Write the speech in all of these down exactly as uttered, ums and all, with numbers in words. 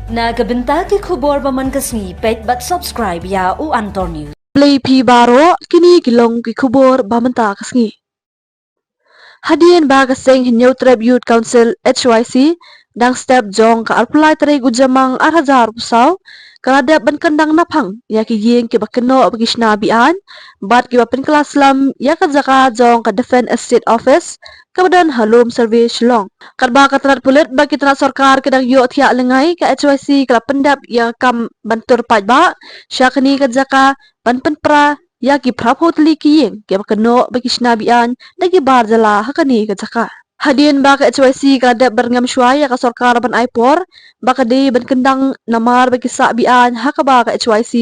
Na ka bynta ki khubor ba man ka sngi, peit bad subscribe ïa U Antor News. Khublei phi baroh, kine ki long ki khubor ba mynta ka sngi. Hadien ba ka seng Hynñiewtrep Youth Council, H Y C, dang step jong ka arphew lai tarik u Jymmang ar hajar arphew saw, ka la dep ban kyndang naphang ïa ki ïing kiba kynnoh ba ki shna be-aiñ bad kiba pynkylla slem ïa ka jaka jong ka Defence Estate Office kaba don ha Lum Survey, Shillong. Katba ka tnat pulit bad ki tnat sorkar ki dang ïoh thiah lyngngai, ka H Y C ka la pyndep ïa ka kam ban tur paidbah sha kane ka jaka ban pynpra ïa ki phraphew tylli ki ïing kiba kynnoh ba ki shna be-aiñ da ki bar jylla ha kane ka jaka. Hadien ba ka H Y C ka la dep byrngem shuwa ïa ka sorkar ban ai por ba ka dei ban kyndang namar ba ki sah be-aiñ ha kaba ka H Y C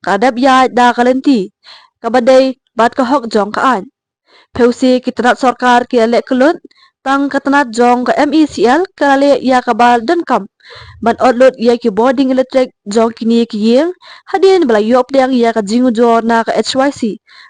ka la dep ïaid da ka lynti kaba dei bad ka hok jong ka aiñ. Phewse ki tnat sorkar ki la leh kyllut, tang ka tnat jong ka M E C L ka la leh ïa kaba donkam ban ot lut ïa ki bording electric jong kine ki ïing, hadien ba la ïoh pdiang ïa ka jingujor na ka H Y C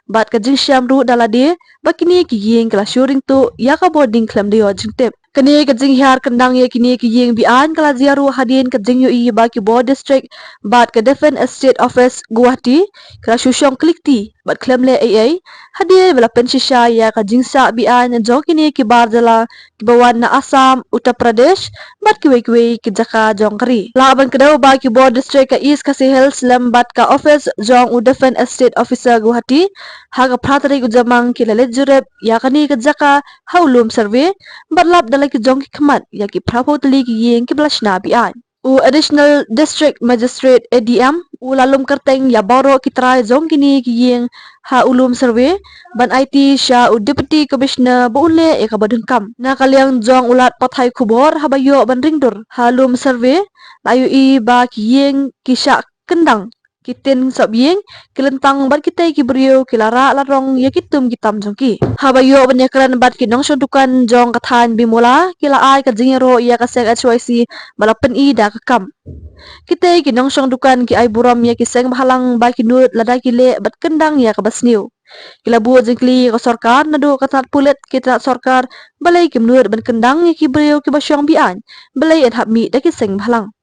bad ka jingshem ruh da lade ba kine ki ïing ki la shu ring tuh ïa ka bording khlem da ïoh jingtip. Kane ka jinghiar kyndang ïa kine ki ïing be-aiñ ka la jia ruh hadien ka jingïohi ba ki bor district bad ka Defence Estate Office, Guwahati, ka la shu shong kli kti bad khlem leh ei ei hadien ba la pynshisha ïa ka jingsah be-aiñ jong kine ki bar jylla kiba wan na Assam, Uttar Pradesh bad kiwei kiwei ki jaka jong ka ri. Lah ban kdew ba ki bor district ka East Khasi Hills lem bad ka office jong u Defence Estate Officer, Guwahati, ha ka phra tarik u Jymmang ki la leit jurip ïa kane ka jaka ha u Lum Survey bad lap da la ki jong ki khmat ïa ki phraphew tylli ki ïing kiba la shna be-aiñ. U Additional District Magistrate, A D M, u la lum kyrteng ïa baroh ki trai jong kine ki ïing ha u Lum Survey ban aiti sha u Deputy Commissioner ba un leh ïa kaba donkam. Na ka liang jong u lad pathai khubor, haba ïoh ban ring dur ha Lum Survey, la ïohi ba ki ïing ki shah kyndang, ki tin sop ïing, ki lyntang bad kitei ki briew ki la rah la rong ïa ki tum ki tam jong ki. Haba ïoh ban ïakren bad ki nongshong dukan jong ka thaiñ Bimula, ki la ai ka jingïaroh ïa ka seng H Y C ba la pyni da ka kam. Kitei ki nongshong dukan ki ai burom ïa ki seng bhalang ba ki nud lada ki leh bad kyndang ïa kaba sniew. Ki la buh jingkylli ïa ka sorkar naduh ka tnat pulit, ki tnat sorkar, balei kim nud ban kyndang ïa ki briew kiba shong be-aiñ, balei yn hap mih da ki seng bhalang.